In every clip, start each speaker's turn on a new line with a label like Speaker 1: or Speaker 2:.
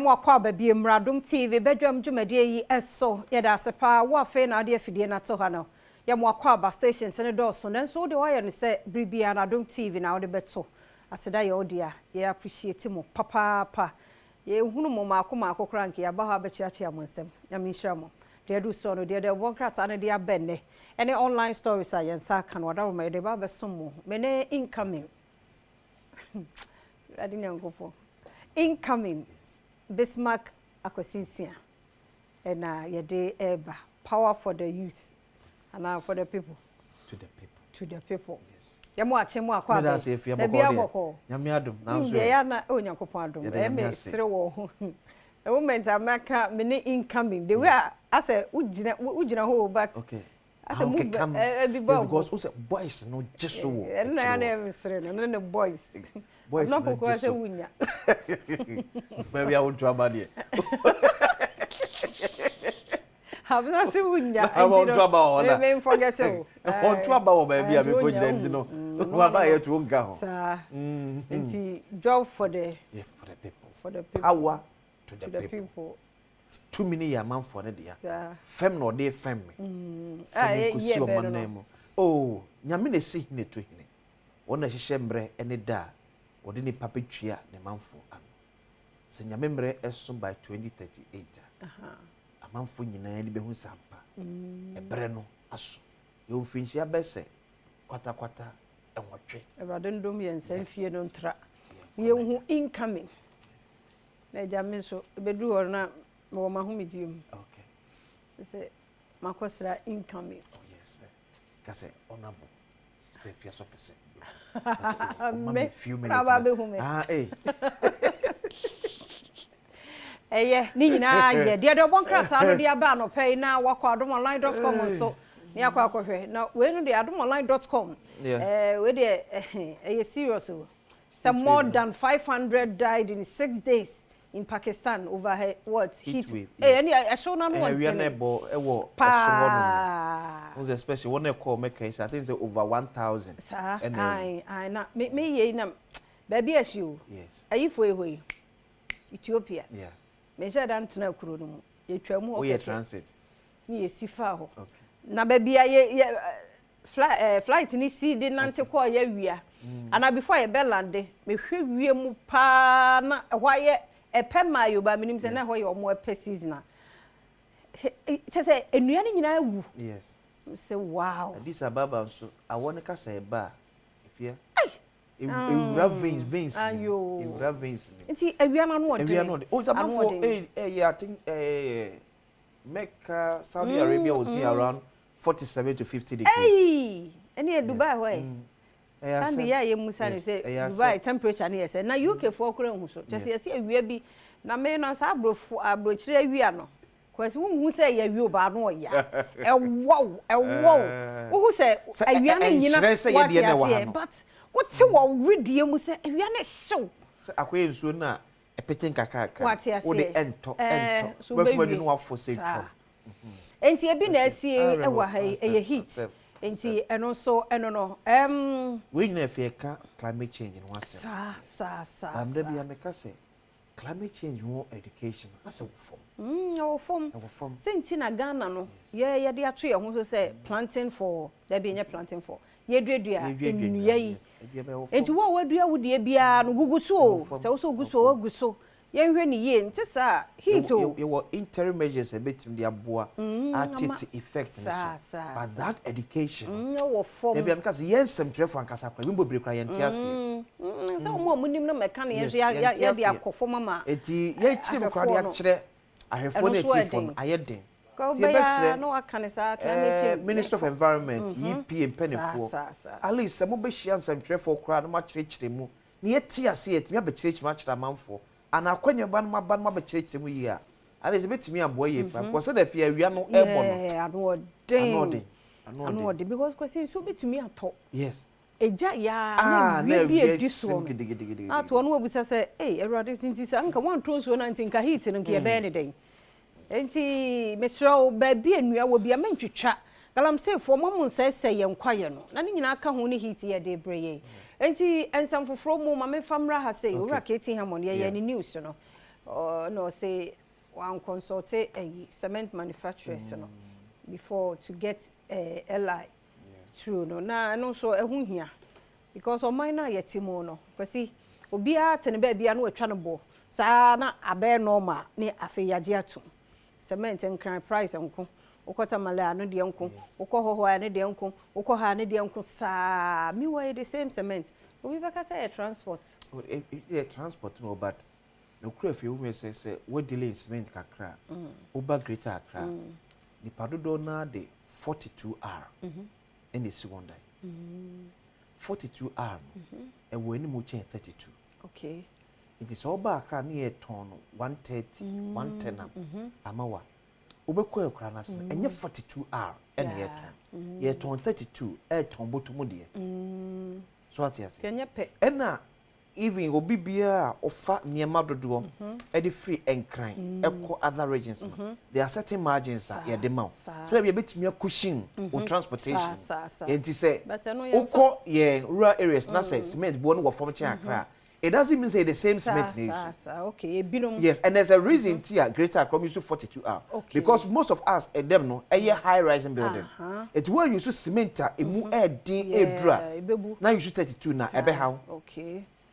Speaker 1: Yɛma wo akwaaba bio mmra Adom TV badwam dwumadie yi so. Yɛda ase paa wo afei na wode afidie no ato ha no. Yɛma wo akwaaba, stations no dɔɔso nanso wo deɛ woayɛ no sɛ bere biara no Adom TV na wode bɛto. Aseda yɛ wo dea. Yɛ appreciate mo papaapa. Yɛhunu mo maako maako koraa anka yɛaba hɔ abɛkyeakyea mo nsam. Nyame nhyira mo. Deɛ adu soɔ no, deɛ dawubɔ nkrataa no de aba nnɛ ne online stories a yɛn nsa aka no, ɔdawuroma yɛde ba abɛsom mo. Me ne incoming Awurade Nyankopɔn. Incoming Bismarck Akwasi Nsia ɛna yɛde ɛreba. Power for the youth anaa for the people.
Speaker 2: To the people.
Speaker 1: To the people. Yes. Yɛ mo akye mo akɔ abɛ. Na bi abɔkɔ.
Speaker 2: Nyame adom.
Speaker 1: Na nso. Deɛ ya na o Nyankopɔn adom. Ɛyɛ me sere wɔ ho. The moment a maka me ne incoming. The way a asɛ wogyina wogyina hɔ but.
Speaker 2: Okay.
Speaker 1: Asɛ mu ɛbi bɔ.
Speaker 2: Because o sɛ boys no gye so wɔ.
Speaker 1: Ɛno na ya na ɛyɛ sere no ne boys.
Speaker 2: Boys no gye so.
Speaker 1: Sɛ wunya.
Speaker 2: Baabi a wontu aba deɛ.
Speaker 1: Abena sɛ wunya.
Speaker 2: Wɔntu aba wɔ hɔ na.
Speaker 1: Me forget o.
Speaker 2: Wɔntu aba wɔ baabi a mekɔ gyina nti no. Waba yɛ tu nka ho.
Speaker 1: Saa. Nti job for the.
Speaker 2: Yeah, for the people.
Speaker 1: For the people.
Speaker 2: Power to the, to the people. people. Tumi no yɛ amanfoɔ no dea. Fɛm na ɔde fɛm me. Sɛ menkosi ɔman nan mu. Oh, Nyame na esi hene to hene. Wɔn na ɛhyehyɛ mmerɛ ne da a wɔde nipa bɛtua ne manfoɔ ano. Sɛ Nyame mmerɛ ɛso by 2038 a, amanfoɔ nyinaa ani bɛhu sɛ ampa ɛberɛ no aso. Yɛwɔ mfirinhyia bɛyɛ sɛ kwatakwata nwɔtwe.
Speaker 1: Awurade ndom yɛn nsa mfie no ntra na yɛnhu incoming. Na agya me nso ɛbɛduru hɔ na mewɔ m'ahomegyeɛ mu.
Speaker 2: Okay.
Speaker 1: Sɛ makɔsra incoming.
Speaker 2: Oh yes. Ka sɛ honorable Sister Afia so pɛ sɛ.
Speaker 1: Me na aba abɛhu me.
Speaker 2: Ah, eh.
Speaker 1: Ɛyɛ ne nyinaa yɛ deɛ deɛ ɔbɔ nkrataa no de aba anɔpa yi na wakɔ adomonline.com nso ne akɔ akɔhwɛ na wei no deɛ adomonline.com ɛɛ wei deɛ ɛyɛ serious o sɛ more than 500 died in 6 days in Pakistan over her what
Speaker 2: heat wave.
Speaker 1: Eh, ɛne ɛhyew no ano
Speaker 2: ɔdene. Ɛwia no ɛbɔ ɛwɔ ɛsoro hɔ nom no. Especially wɔn ɛkɔ Mecca yi sɛ, I think sɛ over 1,000.
Speaker 1: Saa, ayi ayi, na me me yie na baabi ɛhye o. Ayifo yi hɔ yi, Ethiopia. Mehyɛ da ntena kuro no mu. Yɛtwa mu hɔ.
Speaker 2: Woyɛ transit.
Speaker 1: Ne yɛsi fa hɔ. Na baabi a yɛ yɛ fly flight ni si de nante kɔɔ yɛ wia. Ana before yɛ bɛ land, mehwɛ wie mu paa na ɛhɔ ayɛ ɛpɛ maa yoba, menim sɛ na ɛhɔ yɛ ɔmo ɛpɛ season a. Kyɛ sɛ nnua no nyinaa awu. Sɛ wow.
Speaker 2: Addis Ababa nso, awɔ no kasa ɛba a, efia. Ewura veins ni. Ewura veins
Speaker 1: ni. Nti awia no ano ɔden.
Speaker 2: Awia no ɔden. O amanfoɔ ɛyɛ, I think Mecca, Saudi Arabia was doing around 47 to 50 degrees.
Speaker 1: Ɛyi ɛne yɛ Dubai hɔ yɛ. Sandy yɛ a yɛ musa ne sɛ Dubai temperature ne yɛ sɛ na UK foɔ koraa nhu so. Kyɛ sɛ yɛsɛ awia bi na me no saa aborɔfo aburokyire awia no. Kwasi, wohu sɛ yɛ awia ɔbaa no ɔya. Ɛwɔw ɛwɔw. Wohu sɛ awia no nyina wate aseɛ, but wote wɔ wedeɛ mu sɛ awia no hyew.
Speaker 2: Sɛ akɔyɛ nsuo no a ɛpete nkakrakra.
Speaker 1: Wate aseɛ.
Speaker 2: Wode ɛntɔ ɛntɔ. Wobɛfuma du no wafo sɛ twam.
Speaker 1: Nti ebi na esi ɛwɔ ha yi, ɛyɛ heat. Nti ɛno nso ɛno no.
Speaker 2: Wei nyinaa efi ɛka climate change no ho asɛm.
Speaker 1: Saa saa saa.
Speaker 2: Bamda bi a meka sɛ climate change ho education asɛ wɔ fam.
Speaker 1: Ɛwɔ fam.
Speaker 2: Ɛwɔ fam.
Speaker 1: Sɛ nti na Ghana no yɛ yɛde ato yɛn ho so sɛ planting for, dabi, nyɛ planting for, yɛduadua nnua yi. Nti wo a wadua wo deɛ biara no, gugu so o, sɛ wo sɛ ogu so o, agu so. Yɛnhwɛ ne yie, nte saa heat o.
Speaker 2: Yɛwɔ interim measures a ɛbɛtumi de aboa atete effect no so, but that education.
Speaker 1: Ɛwɔ fam.
Speaker 2: Dabi a meka sɛ yɛn nsɛmtwerɛfoɔ ankasa koraa, ebi mbɔ bebree koraa yɛnte aseɛ.
Speaker 1: Sɛ wɔn a wɔn nim no mɛka no, yɛn nso yɛde akɔ fam ama.
Speaker 2: Eti yɛkyerɛ mu koraa de akyerɛ ahwɛfoɔ ne atiefoɔ no ayɛ den.
Speaker 1: Ti yɛbɛsrɛ
Speaker 2: Ministry of Environment, EPA mpanimfoɔ, at least sɛ mobɛhyia nsɛmtwerɛfoɔ koraa na moakyerɛkyerɛ mu na yɛte ase, yɛtumi abɛkyerɛkyerɛ mu akyerɛ amanfoɔ ana akwanya ba no maba no mabɛkyerɛkyerɛ mu yie a, at least ebɛtumi aboa yie paa, because sɛdeɛ afei awia no ɛbɔ no.
Speaker 1: Ano ɔden.
Speaker 2: Ano ɔden.
Speaker 1: Ano ɔden, because Kwasi, nsuo bɛtumi atɔ. Egya yaa
Speaker 2: na
Speaker 1: awia bi edi soɔ no ato ɔno wabisa sɛ, ee Awurade, nti sɛ nka wɔntɔ nsuo na nti nka heat no nka yɛbɛyɛ ne dɛn? Nti mesrɛ wo, baabi a nnua wɔ bi a, mentwitwa. Galamseyfoɔ, mo mo nsɛesɛe yɛn kwaeɛ no na ne nyinaa ka ho ne heat yɛ de brɛ yɛn. Nti nsɛm foforɔ mu, ma memfa mmra ha sɛ Owura KT Hammond, yɛyɛ ne news no. Ɔ na ɔse wan consult ɛyi cement manufacturers no before to get LI through no. Na ɛno nso ɛho hia because ɔman no a yɛte mu no, Kwasi, obiara te ne baabi a na watwa no boɔ saa na abɛyɛ normal ne afei yɛagye atom. Cement Nkran price nko, wokɔ Tamale a, no deɛ nko, wokɔ Hɔhɔ a, ne deɛ nko, wokɔ ha a, ne deɛ nko saa. Meanwhile, the same cement, obi bɛka sɛ yɛ transport.
Speaker 2: Oh, yɛ transport no, but nokura fie wo sɛ wo delay cement kakra, woba Greater Accra, nipa dodoɔ naa de 42R ɛna esi wɔn dan. 42R no ɛwɔ anim kyɛn 32. Nti sɛ ɔba Accra ne yɛ tɔn no 130, 110 ama wa, wobɛkɔ akura no ase no, ɛnyɛ 42R ɛna yɛtɔn. Yɛtɔn 32, ɛtɔn bɔtɔ deɛ so ate ase.
Speaker 1: Ɛnyɛ pɛ.
Speaker 2: Ɛna even obi biara a ɔfa nneɛma dodoɔ ɛde firi Nkran ɛkɔ other regions no, there are certain margins a yɛde ma wo sɛdeɛ bi yɛbɛtumi acushion wo transportation.
Speaker 1: Saa, saa.
Speaker 2: Nti sɛ
Speaker 1: But ɛno yɛmfa-
Speaker 2: wokɔ yɛn rural areas na sɛ cement boɔ no wɔ fam kyɛn Accra, it doesn't mean say the same cement na use.
Speaker 1: Saa, okay, ebinom.
Speaker 2: Yes, and there's a reason tia Greater Accra use 42R. Because most of us them no ɛyɛ high rising building. It when you use cement a emu ɛɛdin ɛɛdura
Speaker 1: ebebu.
Speaker 2: Na you use 32 na ɛbɛhaw.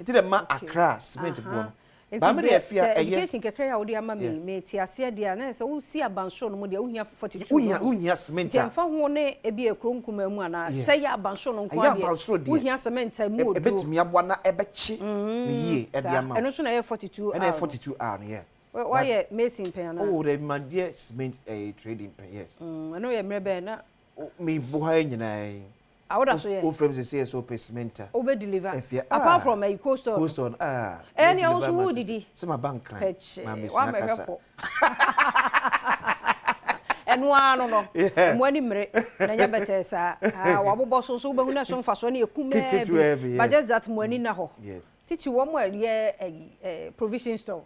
Speaker 2: Nti dɛ ma Accra cement boɔ no.
Speaker 1: Nti
Speaker 2: Baame de
Speaker 1: deɛ
Speaker 2: ɛfi a
Speaker 1: sɛ
Speaker 2: ɛyɛ
Speaker 1: education kakra yi a wode ama me, me te aseɛ deɛ a, na sɛ wosi abansoro no mu deɛ, wohia 42.
Speaker 2: Wohia cement
Speaker 1: nti
Speaker 2: a
Speaker 1: ɛmfa ho ne ebi ekuro nkuma mu anaa sɛ yɛ abansoro no nko
Speaker 2: Ɛyɛ
Speaker 1: adeɛ,
Speaker 2: abansoro deɛ.
Speaker 1: wohia cement a mu oduro.
Speaker 2: Ɛbɛtumi aboa na ɛbɛkye ne yie ɛde ama wo.
Speaker 1: Ɛno nso na ɛyɛ 42.
Speaker 2: Ɛna ɛyɛ 42R no, yes.
Speaker 1: Wayɛ mason pɛn anaa?
Speaker 2: Oh, the ma deɛ cement trading pɛn, yes.
Speaker 1: Ɛno yɛ mmerɛ bɛn na?
Speaker 2: Oh, me bo ha yi nyinaa yi.
Speaker 1: Awoda so yɛ?
Speaker 2: Wo frame sɛ sɛ wopɛ cement a.
Speaker 1: Wobɛ deliver?
Speaker 2: Ɛfia,
Speaker 1: apart from ɛyi cold store.
Speaker 2: Cold store no, ah.
Speaker 1: Ɛne ɛwo nso wo didi.
Speaker 2: Sɛ ma ba Nkran.
Speaker 1: Pɛkyɛ
Speaker 2: Ma mesua
Speaker 1: wamɛhwɛ
Speaker 2: kasa.
Speaker 1: Pɔ ɛno ara no, ɛmo ani mmere na nyɛ bɛtɛɛ saa. Ah, wabobɔ so nso wobɛhu na so mfasoɔ no yɛ kumaa
Speaker 2: Ketewa bi,
Speaker 1: bi, but just that mo ani na hɔ. Titi wɔn a ɛyɛ ɛyi provision store,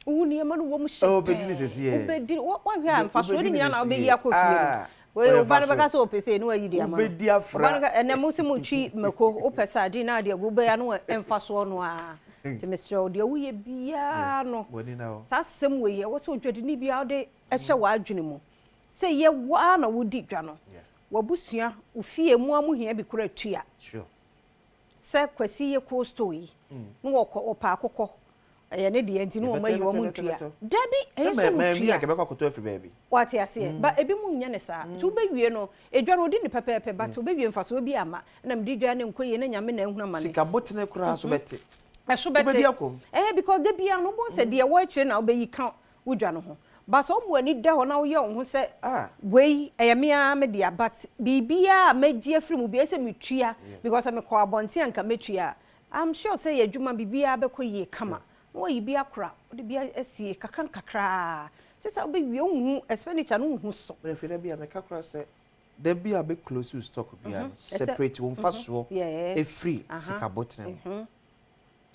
Speaker 1: wohu nneɛma no wɔ mu hyɛ.
Speaker 2: Oh, wobɛdi ne sɛsi yɛ.
Speaker 1: Wobɛdi wahwɛ a mfasoɔ no
Speaker 2: Wobɛdi ne
Speaker 1: nyinaa na
Speaker 2: sɛsi
Speaker 1: wobɛyi
Speaker 2: yɛ.
Speaker 1: akɔ fie no.
Speaker 2: Ah,
Speaker 1: wei
Speaker 2: ɔyɛ
Speaker 1: ɔba no
Speaker 2: mfasoɔ.
Speaker 1: Bɛka sɛ ɔpɛ sɛ ne wayi de ama no.
Speaker 2: Wobɛdi afra.
Speaker 1: Ɔba no ka ɛnɛ mo sɛ mo twi mako, wopɛ sɛ ade na ade agu, wobɛyɛ no ɛmfasoɔ no a. Nti mesrɛ wo, deɛ woyɛ biara no,
Speaker 2: W'ani na hɔ.
Speaker 1: saa asɛm wei ɛwɔ sɛ odwadini biara wode ɛhyɛ w'adwene mu sɛ yɛ waa na wodi dwa no, w'abusua, wo fie mu a mo hia bi kora tua. Sɛ Kwasi yɛ cold store yi na wɔkɔ ɔpa akokɔ, ɛyɛ ne deɛ nti ne wɔn ayi wɔn ntua dabi, ɛyɛ
Speaker 2: Sɛ
Speaker 1: sɛ
Speaker 2: mɛ mi
Speaker 1: wotua.
Speaker 2: a kɛbɛkɔ akɔtɔ afiri baabi.
Speaker 1: Wate aseɛ, ba ebi mu nyɛ ne saa nti wobɛwie no, edwa no odi ne pɛpɛɛpɛ, but wobɛwie mfasoɔ bi ama na mede dwa ne nkɔ yie na Nyame na ehunu ama ne.
Speaker 2: Sika botene koraa so bɛte.
Speaker 1: Ɛso bɛte.
Speaker 2: Wobɛdi akɔ mu.
Speaker 1: Ɛyɛ because de bia no wobɛhu sɛ deɛ ɛwɔ akyire na wobɛyi ka wo dwa no ho, but sɛ ɔmo ani da hɔ na woyɛ wo ho sɛ
Speaker 2: Ah.
Speaker 1: wei ɛyɛ me ara me dea, but biribiara a mɛgye afiri mu bi ɛsɛ metua because sɛ mekɔ abɔnten a nka mɛtua a, I'm sure sɛ yɛ adwuma biribiara bɛkɔ yie kama na wɔyi bi akora, wode bi asie kakra nkakraa te sɛ wobɛwie, wonhu expenditure no, wonhu so.
Speaker 2: Mɛ fɛ dabi a mɛka koraa sɛ dabi a bɛ close wo stock biara no, separate wo mfasoɔ efiri sika botene mu.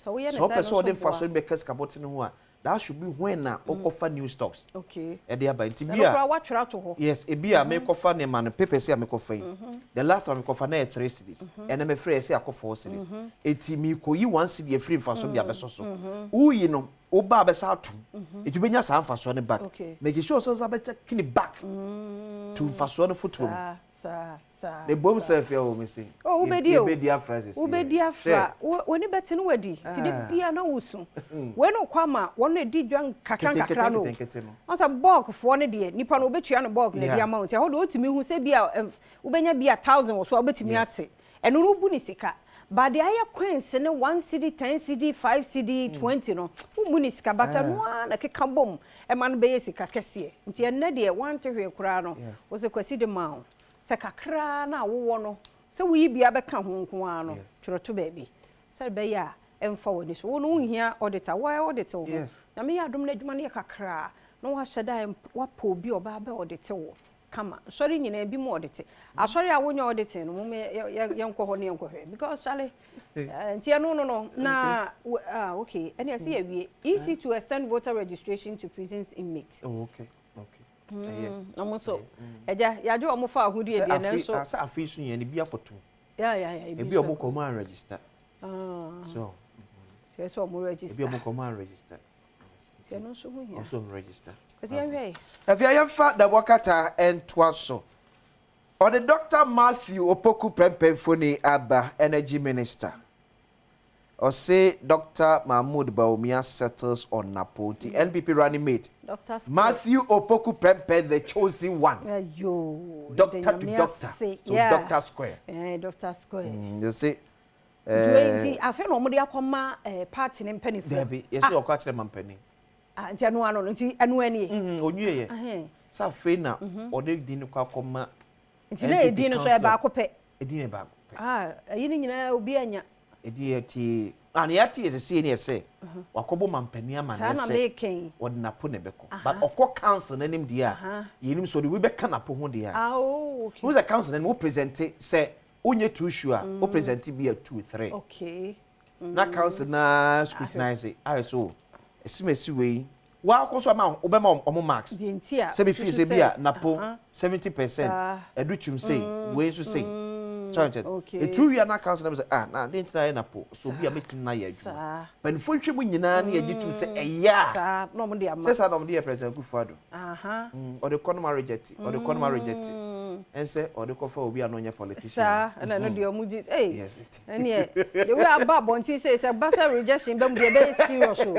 Speaker 1: Sɛ woyɛ ne
Speaker 2: Sɛ ɔpɛ
Speaker 1: saa
Speaker 2: sɛ
Speaker 1: no
Speaker 2: ɔde
Speaker 1: nso boa.
Speaker 2: mfasoɔ no bɛka sika botene ho a, that should be when na ɔkɔfa new stocks ɛde aba nti bi
Speaker 1: ɛno
Speaker 2: a
Speaker 1: koraa woatwerɛ ato hɔ.
Speaker 2: Yes, ebi a mekɔfa nneɛma no papers a mekɔfa yi, the last time mekɔfa na yɛ 3 cedis, ɛnna mefrɛ yɛ sɛ akɔ 4 cedis, eti mekɔyi 1 cedi efiri mfasoɔ de abɛsɔ so. Woyi no, woba abɛsa atom, eti wobɛnya saa mfasoɔ no back. Make sure sɛ ɔsa bɛtɛ kini back to mfasoɔ no fotoɔ mu.
Speaker 1: Saa saa saa.
Speaker 2: Na ebom sɛ fɛ o mesi.
Speaker 1: Oh, wobɛdi o.
Speaker 2: Yɛbɛdi afra sisi.
Speaker 1: Wobɛdi afra. W'ani bɛte no wadi nti de bia na wosu wei no kɔ ama wɔn a ɛdi dwa nkakra nkakra no.
Speaker 2: Nketenkete no.
Speaker 1: Wɔn sɛ bulk foɔ no deɛ, nipa no wobɛtua no bulk na ɛde ama wo, nti ɛhɔ deɛ wotumi hu sɛ bi a wobɛnya bi a 1,000 wɔ so a wobɛtumi ate ɛno no, wobu ne sika, but deɛ ayɛ coins ne 1 cedi, 10 cedi, 5 cedi, 20 no, wommu ne sika, but ɛno ara na keka bom ɛma no bɛyɛ sika kɛseɛ. Nti ɛnnɛ deɛ wante hwee koraa no, wo sɛ Kwasi de ma wo sɛ kakraa na wowɔ no sɛ woyi bia bɛka ho nko ara no, twerɛto baabi sɛ ɛbɛyɛ a ɛmfa w'ani so. Wo no wonhia auditor, woayɛ audit wo ho. Nyame yɛ adom no, adwuma no yɛ kakraa na wahyɛ da wapɛ obi a ɔbaa bɛ audit wo kama. Nsɔre nyinaa bi mu audit, asɔre a wonyɛ auditing no, mom yɛnkɔ hɔ ne yɛnkɔhwɛ because chale, nti ɛno no na ah, okay, ɛne ɛsɛ yɛwie EC to extend voter registration to prisons inmate.
Speaker 2: Oh, okay. Ɛyɛ.
Speaker 1: Ɔmo nso ɛgya yɛagye ɔmo fa ahodie
Speaker 2: Sɛ
Speaker 1: deɛ
Speaker 2: afe
Speaker 1: nanso
Speaker 2: ah, sɛ afe so yɛn ebi akɔtum.
Speaker 1: Ya,
Speaker 2: ebi a ɔmo kɔ ɔmo anregister.
Speaker 1: Ah,
Speaker 2: So
Speaker 1: sɛ ɔmo
Speaker 2: ebi
Speaker 1: register.
Speaker 2: a ɔmo kɔ ɔmo anregister.
Speaker 1: Nti ɛno nso ho hia.
Speaker 2: Ɔsɛ register.
Speaker 1: Kwasi yɛnhwɛ yi.
Speaker 2: Afei yɛmfa dabɔ kata ntoa so. Ɔde Dr. Matthew Opoku Prempeh mfoni aba, Energy Minister. Ɔse Dr. Mahmoud Bawumia settles on Napo. Nti NPP running mate
Speaker 1: Dr. Square.
Speaker 2: Matthew Opoku Prempeh, the chosen one.
Speaker 1: Ayo.
Speaker 2: Doctor to doctor. So Doctor Square.
Speaker 1: Dr. Square.
Speaker 2: You see.
Speaker 1: Nti afei na wɔde akɔma party ne mpanimfoɔ.
Speaker 2: Dabi, yɛsɛ ɔkɔ akyerɛ mampanin.
Speaker 1: Ah, nti ɛno ano no, nti ɛno ani.
Speaker 2: Onwie yɛ. Sɛ afei na ɔde din no kɔ akɔma.
Speaker 1: Nti na edin no so yɛ baako pɛ.
Speaker 2: Edin yɛ baako pɛ.
Speaker 1: Ah, ɛyi ne nyinaa obi anya.
Speaker 2: Edin yɛ ti. Ah, ne yɛate yɛ sɛ ne yɛ sɛ wakɔbɔ mampanin ama
Speaker 1: Saa
Speaker 2: ne
Speaker 1: na
Speaker 2: sɛ
Speaker 1: meka.
Speaker 2: Wɔde Napo na ɛbɛkɔ. But ɔkɔ council n'anim deɛ a, yɛnim sɛ ɔde obi bɛka Napo ho deɛ a.
Speaker 1: Ah, oh, okay.
Speaker 2: Wo sɛ council n'anim wo present sɛ wonyɛ too sure a, wo present bi a two, three. Na council na scrutinize ayɛ so esimesi wei wakɔ so ama wobɛma ɔmo marks.
Speaker 1: Deɛ nti a
Speaker 2: sɛ bi fi
Speaker 1: susu
Speaker 2: sɛ bi a Napo 70%, Adutwum sei, wei nso sei. Kyɛn etu wia na council na sɛ, ah, na de ntina yɛ Napo so obi a bɛtumi na yɛ adwuma. Mpanimfoɔ nhwɛ mu nyinaa ne yɛgye tum sɛ ɛyɛ a.
Speaker 1: Saa na ɔmo de ama.
Speaker 2: Sɛ saa na ɔmo de yɛ President Akufo-Addo. Ɔde kɔ no ma reject, ɔde kɔ no ma reject. Ɛnsɛ ɔde kɔfa obi a na ɔnyɛ politician.
Speaker 1: Saa ɛna ɛno deɛ ɔmo gye ee.
Speaker 2: Yes, it.
Speaker 1: Ɛneɛ the way aba abɔnten sɛ ba sɛ rejection bɛ mu deɛ ɛbɛyɛ serious o.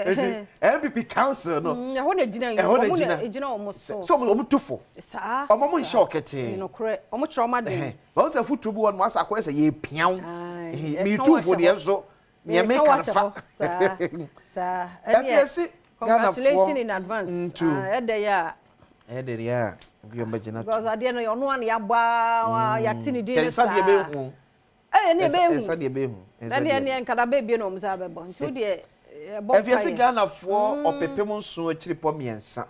Speaker 2: Nti NPP council no.
Speaker 1: Ɛhɔ na gyina.
Speaker 2: Ɛhɔ na
Speaker 1: Ɔmo na
Speaker 2: gyina.
Speaker 1: gyina ɔmo so.
Speaker 2: Sɛ ɔmo tu fo. Ɔmo nhyɛ ɔkɛtee.
Speaker 1: Nokorɛ, ɔmo kyerɛ ɔmo adwene.
Speaker 2: Wɔn sɛ futuo bi wɔ no asa akɔyɛ sɛ yɛ pia wo.
Speaker 1: Aye,
Speaker 2: Mi
Speaker 1: ɛka
Speaker 2: tu
Speaker 1: wahyɛ
Speaker 2: fo deɛ
Speaker 1: hɔ.
Speaker 2: nso nea
Speaker 1: Ɛka
Speaker 2: meka no
Speaker 1: wahyɛ
Speaker 2: fa.
Speaker 1: hɔ. Saa
Speaker 2: Ɛfi esi
Speaker 1: congratulations in advance.
Speaker 2: Ntu.
Speaker 1: Ah, ɛdɛ yɛ a.
Speaker 2: Ɛyɛ de deɛ a obi ɔmo bɛgyina
Speaker 1: Because
Speaker 2: to.
Speaker 1: adeɛ no ɔno ana yɛabɔ a yɛate ne din
Speaker 2: Kyɛ
Speaker 1: no
Speaker 2: nsa
Speaker 1: saa.
Speaker 2: deɛ bɛhu.
Speaker 1: Ɛyɛ ne ɛbɛhu.
Speaker 2: Nsa deɛ bɛhu.
Speaker 1: Na ne nkada bɛbie na ɔmo sa bɛbɔ. Nti wo deɛ ɛbɔ
Speaker 2: Ɛfi esi
Speaker 1: mpaeɛ.
Speaker 2: Ghanafoɔ 7,083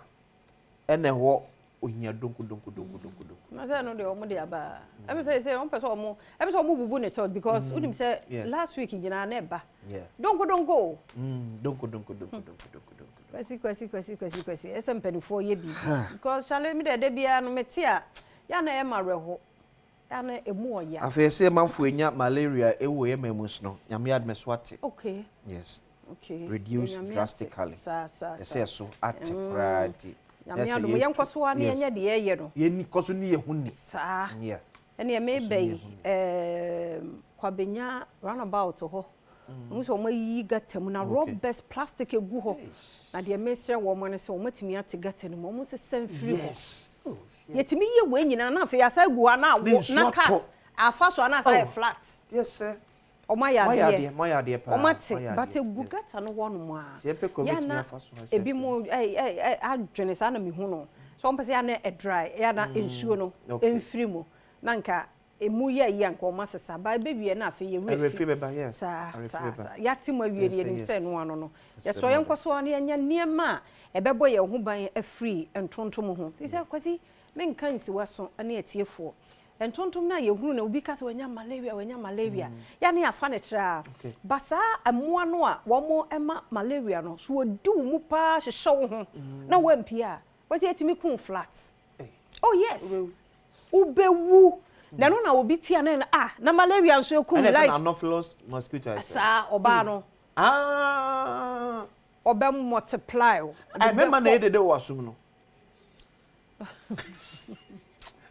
Speaker 2: ɛna ɛwɔ ohia donko donko donko donko donko.
Speaker 1: Na sɛ no deɛ ɔmo de aba. Ɛmi sɛ ɔmo pɛ sɛ ɔmo ɛmi sɛ ɔmo bubu ne tɔ because wonim sɛ last week nyinaa na ɛba. Donko donko o.
Speaker 2: Donko donko donko donko donko donko.
Speaker 1: Kwasi kwasi kwasi kwasi kwasi ɛsɛ mpanimfoɔ yɛ biribi. Because Charlie mi deɛ de biara no mete a ya na ɛma awerɛho. Ya na emu ɔya.
Speaker 2: Afei sɛ manfo enya malaria ewu yɛ mɛmu so no, Nyame adome so ate. Yes. Reduce
Speaker 1: Nyame ase.
Speaker 2: drastically.
Speaker 1: Saa saa saa.
Speaker 2: Ɛsɛ so ate koraa nti.
Speaker 1: Nyame adom yɛn kɔ so a ne yɛnyɛ deɛ yɛyɛ no.
Speaker 2: Yɛn kɔ so ne yɛ ho ni.
Speaker 1: Saa. Ɛne meba yi, Kwabenya roundabout hɔ. Ɔmo sɛ ɔmo ayi gutter mu na rubbers plastic egu hɔ. Na deɛ mesrɛ wɔn ne sɛ ɔmo atumi ate gutter no mu, ɔmo sesa mfiri hɔ.
Speaker 2: Yes. Oh,
Speaker 1: Yɛtumi yɛ wei nyinaa na afei asa gu hɔ na
Speaker 2: Ne
Speaker 1: awo
Speaker 2: nsuo
Speaker 1: na
Speaker 2: atɔ.
Speaker 1: cars afa so ana asa yɛ
Speaker 2: Oh.
Speaker 1: flat.
Speaker 2: Yes sir.
Speaker 1: Ɔmo ayɛ
Speaker 2: Mo ayɛ
Speaker 1: adeɛ.
Speaker 2: adeɛ, mo ayɛ adeɛ paa.
Speaker 1: Ɔmo ate,
Speaker 2: Mo ayɛ
Speaker 1: but
Speaker 2: adeɛ.
Speaker 1: egu
Speaker 2: Yes.
Speaker 1: gutter no hɔ nom a.
Speaker 2: Sɛ yɛpɛ kɔ
Speaker 1: Yɛ
Speaker 2: bɛtumi
Speaker 1: na
Speaker 2: afa so ha sɛ
Speaker 1: ebi mo adwene saa na mehu no. So ɔmo pɛ sɛ yɛ na ɛdry, yɛ na nsuo no ɛmfiri mu. Na nka emu yɛ yi anka ɔmo asesa ba ebewie na afei yɛ
Speaker 2: Ɛwerɛ fi bɛba, yes.
Speaker 1: Saa,
Speaker 2: Ɛwerɛ fi
Speaker 1: saa,
Speaker 2: bɛba.
Speaker 1: saa. Yɛate mu awie
Speaker 2: Yes,
Speaker 1: no, yɛnim
Speaker 2: yes.
Speaker 1: sɛ ɛno ano no.
Speaker 2: Yes,
Speaker 1: Yɛsɔ yɛn
Speaker 2: mother.
Speaker 1: nkɔ so a na yɛnyɛ nneɛma a ɛbɛbɔ yɛn ho ban afiri ntontom ho. Ti sɛ Kwasi, menka nsiwa so ne atiefoɔ. Ntontom na yɛhunu na obi ka sɛ wanya malaria, wanya malaria. Ya ne afa ne tra. Ba saa mmoa no a wɔn ma malaria no, so wɔdi wo mu paa hyehyɛ wo ho na wampie a, Kwasi yɛtumi kun flat. Oh yes. Wobɛwu. Na no na obi tia na ah na malaria nso ekum
Speaker 2: Ɛna
Speaker 1: like
Speaker 2: ɛfɛ na Anopheles mosquito ayɛ sɛ.
Speaker 1: Saa ɔbaa no. Ɔbɛ multiply o.
Speaker 2: Ɛ mɛma na edede wɔ asom no.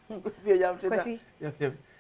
Speaker 1: Kwasi.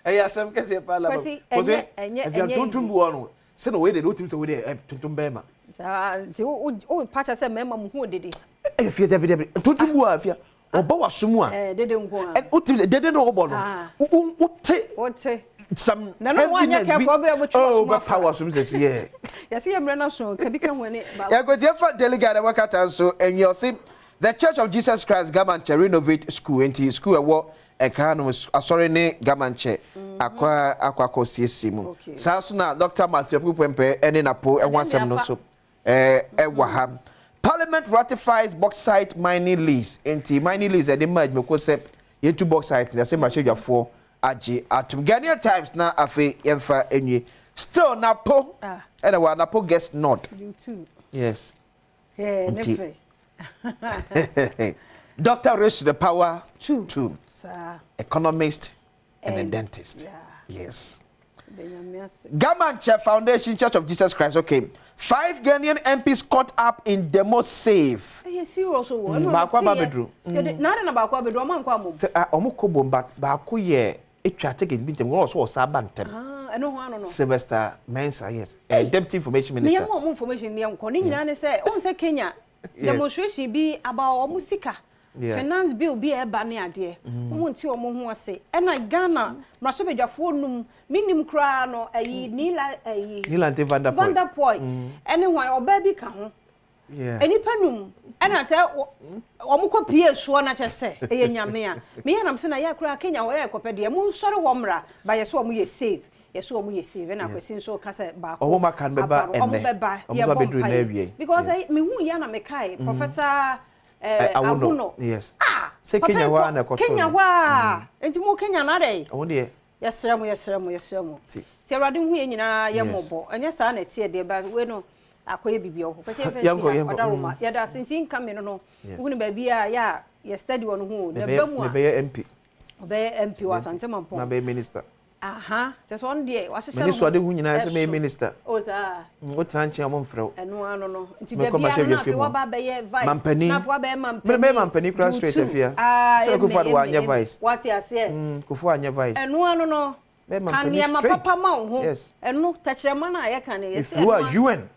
Speaker 2: Ɛyɛ asɛm kɛseɛ paa la.
Speaker 1: Kwasi, ɛnyɛ
Speaker 2: Ɛfia
Speaker 1: ɛnyɛ
Speaker 2: ntontom
Speaker 1: easy.
Speaker 2: bi wɔ no. Sɛ na wɔyɛ dede wotumi sɛ wɔyɛ dede tontom bɛrima.
Speaker 1: Saa nti wo pa kyɛ sɛ mɛma mu hu dede.
Speaker 2: Ɛyɛ fia dabi dabi ntontom bi wɔ a fia ɔbɔ w'asom a.
Speaker 1: Dede nko a.
Speaker 2: Ɛ wotumi sɛ dede na ɔbɔ no.
Speaker 1: Ah.
Speaker 2: Wo te.
Speaker 1: Wote.
Speaker 2: Some
Speaker 1: Na no wanyɛ
Speaker 2: heaviness bi.
Speaker 1: careful, ɔbɛ ɔbɛtwe
Speaker 2: Oh,
Speaker 1: w'asom
Speaker 2: bɛpa
Speaker 1: afa.
Speaker 2: w'asom sɛ si yɛ.
Speaker 1: Yɛsɛ yɛ mmerɛ no so kabi ka ho ne ba.
Speaker 2: Yɛnkɔtie fa Daily Guide ɛwɔ kata nso ɛnyɛ ɔse The Church of Jesus Christ Ga Mantse renovate school nti school ɛwɔ Accra no asɔre ne Ga Mantse akɔ siesie mu. Saa so na Dr. Matthew Opoku Prempeh ɛne Napo ɛho asɛm no so ɛwɔ ha. Parliament ratifies bauxite mining lease nti mining lease ɛde ma adwumako sɛ yɛntu bauxite na sɛ mmarahyɛdwafoɔ agye atom. Ghanaian Times na afei yɛmfa enwie. Still Napo ɛna wɔ Napo gets nod.
Speaker 1: You too.
Speaker 2: Yes.
Speaker 1: Yeah,
Speaker 2: Nti.
Speaker 1: ne fɛ.
Speaker 2: Doctor raised to the power
Speaker 1: Two.
Speaker 2: Two.
Speaker 1: Saa.
Speaker 2: Economist and a
Speaker 1: And
Speaker 2: dentist.
Speaker 1: Yeah.
Speaker 2: Yes. Gamanche Foundation Church of Jesus Christ okay 5 Ghanaian MPs caught up in demo save.
Speaker 1: Ɛyɛ serious o.
Speaker 2: Baako aba abɛduru.
Speaker 1: Na adɛn na baako abɛduru? Ɔmo ankɔ ammom?
Speaker 2: Sɛ ah ɔmo kɔ bom but baako yɛ etwa ticket bi ntɛm wɔn ɔsɛ ɔsa ba ntɛm.
Speaker 1: Ah ɛno ho ano no.
Speaker 2: Sylvester Mensah yes eh, deputy information minister.
Speaker 1: Meyɛ mo ɔmo information deɛ nkɔ ne nyinaa ne sɛ wɔn sɛ Kenya demonstration bi about ɔmo sika finance bill bi a ɛba ne adeɛ wɔn nte wɔn ho ase ɛna Ghana mmarahyɛbadwafoɔ num menim koraa no ɛyi Nila ɛyi
Speaker 2: Nilante Vanderpuye
Speaker 1: Vanderpuye ɛne hwan ɔbaa bi ka ho nnipa num ɛna sɛ wɔn kɔ pie soɔ na kyɛ sɛ ɛyɛ nyame a meyɛ nam sɛ na yɛ koraa Kenya hɔ yɛ kɔpɛ deɛ mo nsɔre hɔ mmra ba yɛ so wɔn yɛ save yɛ so wɔn yɛ save ɛna Kwasi nso ka sɛ baako
Speaker 2: Wɔn aka no bɛba
Speaker 1: aba no wɔn
Speaker 2: ɛnnɛ.
Speaker 1: bɛba
Speaker 2: Wɔn
Speaker 1: yɛ
Speaker 2: nso
Speaker 1: bɔ
Speaker 2: abɛduru nnɛ
Speaker 1: mpaeɛ
Speaker 2: awiei.
Speaker 1: because mehu yɛ na mekae Professor
Speaker 2: Awono.
Speaker 1: Awono.
Speaker 2: Yes.
Speaker 1: Ah!
Speaker 2: Sɛ
Speaker 1: Papa
Speaker 2: Kenya
Speaker 1: yi
Speaker 2: hɔ
Speaker 1: kɔ
Speaker 2: ara na ɛkɔtoo
Speaker 1: Kenya
Speaker 2: no.
Speaker 1: hɔ a. Nti mo Kenya no adɛn?
Speaker 2: Wɔn deɛ.
Speaker 1: Yɛsrɛ mo, yɛsrɛ mo, yɛsrɛ mo.
Speaker 2: Ti.
Speaker 1: Nti Awurade hu yɛn nyinaa yɛ mmɔbɔ. Ɛnyɛ saa na ɛteɛ deɛ, but wei no akɔyɛ biribi wɔ hɔ. Kwasi yɛmfa nsi
Speaker 2: Yɛnkɔ,
Speaker 1: ha,
Speaker 2: yɛnkɔ.
Speaker 1: Ɔdaroma. Yɛda ase. Nti nka me no no,
Speaker 2: Yes.
Speaker 1: wohunu baabi a yɛ a yɛ study wɔ no ho o. Na
Speaker 2: Mebɛyɛ
Speaker 1: ɛba mu a,
Speaker 2: mebɛyɛ MP.
Speaker 1: ɔbɛyɛ MP wɔ Asante Mampɔn.
Speaker 2: Mabɛyɛ minister.
Speaker 1: Aha, kyerɛ sɛ ɔno deɛ wahyehyɛ
Speaker 2: M'ani
Speaker 1: ne
Speaker 2: so
Speaker 1: ho
Speaker 2: ade ho nyinaa sɛ mɛyɛ
Speaker 1: ɛso.
Speaker 2: minister.
Speaker 1: O saa.
Speaker 2: Wotena nkyɛn a wɔmfrɛ wo.
Speaker 1: Ɛno ano no. Nti da
Speaker 2: Mekɔ
Speaker 1: biara no na
Speaker 2: mmarahyɛbadwafie
Speaker 1: afei
Speaker 2: mu.
Speaker 1: waba abɛyɛ vice.
Speaker 2: Mampanin.
Speaker 1: Na afei wabɛyɛ mampanin.
Speaker 2: Mede mɛyɛ mampanin koraa
Speaker 1: Do
Speaker 2: straight
Speaker 1: two.
Speaker 2: afia.
Speaker 1: Ah,
Speaker 2: Sɛ
Speaker 1: amen,
Speaker 2: Akufo Addo
Speaker 1: amen,
Speaker 2: anyɛ
Speaker 1: amen.
Speaker 2: vice.
Speaker 1: Wate aseɛ?
Speaker 2: Kufuor anyɛ vice.
Speaker 1: Ɛno ano no.
Speaker 2: Mɛyɛ
Speaker 1: Ka
Speaker 2: mampanin
Speaker 1: nneɛma
Speaker 2: straight.
Speaker 1: papa ma wo ho.
Speaker 2: Yes.
Speaker 1: Ɛno, tɛkyerɛma no a yɛka no, yɛsɛ
Speaker 2: Mefiri hɔ a,
Speaker 1: ɛno a-
Speaker 2: UN.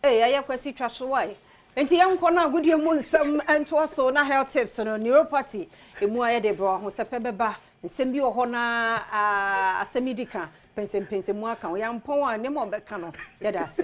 Speaker 1: Ee, ɛyɛ Kwasi twa so wae. Nti yɛnkɔ na agodie mu nsɛm ntoa so na health tips no neuropathy emu ayɛ de brɛ ahosɛpɛ bɛba nsɛm bi wɔ hɔ na asɛm yi di ka pɛnsɛmpɛnsɛm mu aka ho yɛampɔn a nneɛma a ɔbɛka no yɛda ase.